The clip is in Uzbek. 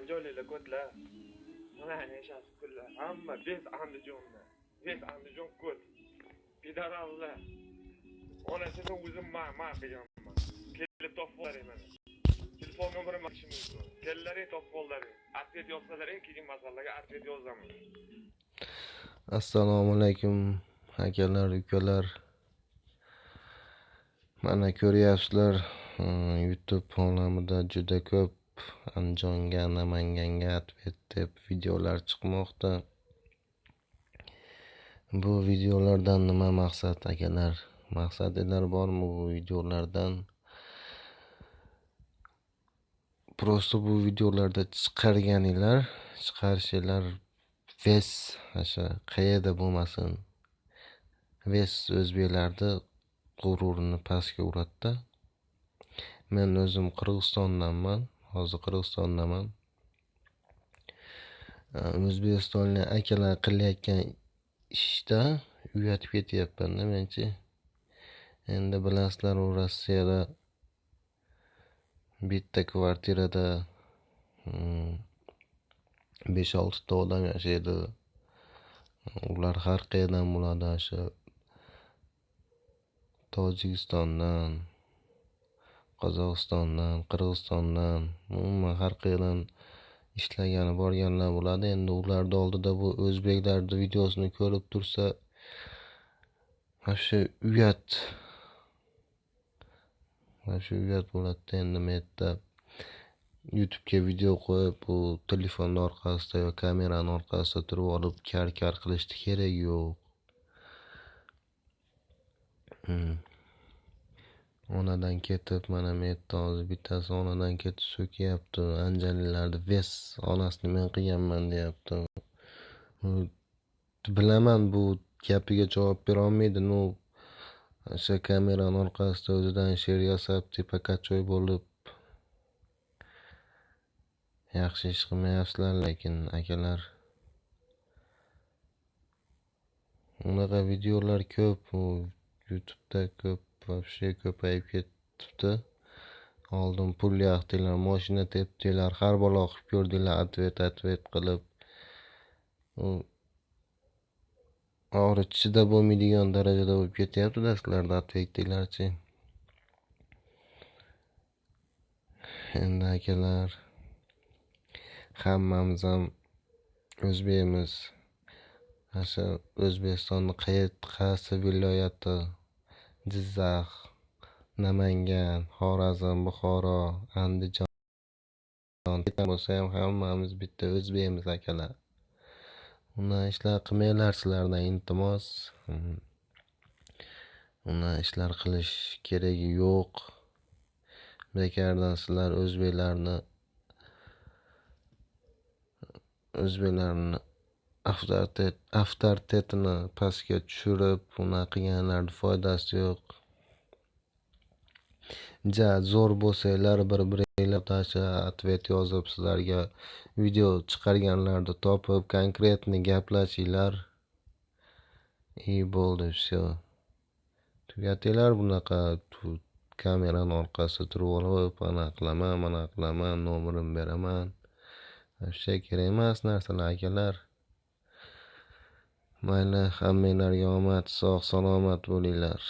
Andijonliklar ko'tlar. Mana yashasi kunlar. Hamma без Andijonda. Без Andijon ko't. Pidarallar. Onasini o'zim ma qilganman. Kelib topib olaring mana. Telefon nomerim aytishim mumkin. Kellaring topib olaring. Ответ yozsalaring, keyin masalaga ответ yozaman. Assalomu alaykum akalar, ukalar. Mana ko'ryapsizlar, YouTube olamida juda ko'p Andijonga, Namanganga ответ deb videolar chiqmoqda. Bu videolardan nima maqsad akalar? Maqsadlar bormi bu videolardan? Просто bu videolarda chiqarishinglar ves o'sha qayerda bo'lmasin, ves o'zbeklarni g'ururini pastga uradi-da. Men o'zim Qirg'izistondanman, hozir Qirg'izistondaman. O'zbekistonlik akalar qilayotgan ishda uyatib ketyapman-da menchi. Endi bilasizlar, u Rossiyada bitta kvartirada 5-6 ta odam yashaydi. Ular har qayerdan bo'ladi, o'sha Tojikistondan, Qozog'istondan, Qirg'izistondan, umuman har qayerdan ishlagani borganlar bo'ladi. Endi ularning oldida bu o'zbeklarning videosini ko'rib tursa, o'sha uyat. Mana shu uyat bo'ladi. Endi men yerda YouTube'ga video qo'yib, bu telefonning orqasida yo kamerani orqasida turib olib kar-kar qilishni keragi yo'q. Onadan ketib, mana men yerda hozir bittasi onadan ketib so'kayapti. Andijonliklarni ves onasini men qilganman deyapti. Bilaman, bu gapiga javob bera olmaydi. No, o'sha kamerani orqasida o'zidan she'r yasab, tepa-kachoy bo'lib yaxshi ish qilmayapsizlar, lekin akalar. Unaqa videolar ko'p, u YouTube'da ko'p, вообще ko'payib ketibdi. Oldin pul yoqdinglar, mashina tepdinglar, har balo qilib ko'rdinglar, ответ qilib. U og'ri chidab bo'lmaydigan darajada bo'lib ketyapti-da sizlarda ответinglarchi. Endi akalar, hammamiz ham o'zbekmiz. O'sha O'zbekistonning qaysi viloyati, Jizzax, Namangan, Xorazm, Buxoro, Andijon bo'lsa ham hammamiz bitta o'zbekmiz akalar. Undan ishlar qilmanglar, sizlardan iltimos. Undan ishlar qilish keragi yo'q. Bekardan sizlar o'zbeklarni avtoritetini pastga tushirib, unaqa qilganlarning foydasi yo'q. Ja zo'r bo'lsanglar, bir-biringlar tasha ответ yozib, sizlarga video chiqarganlarni topib, konkretni gaplashinglar. И bo'ldi, всё. Tugatinglar bunaqa kamerani orqasida turib olib, ana qilaman, mana qilaman, nomerimni beraman. Вообще kerak emas narsalar akalar. Mayli, hammanglarga omad, sog' salomat bo'linglar.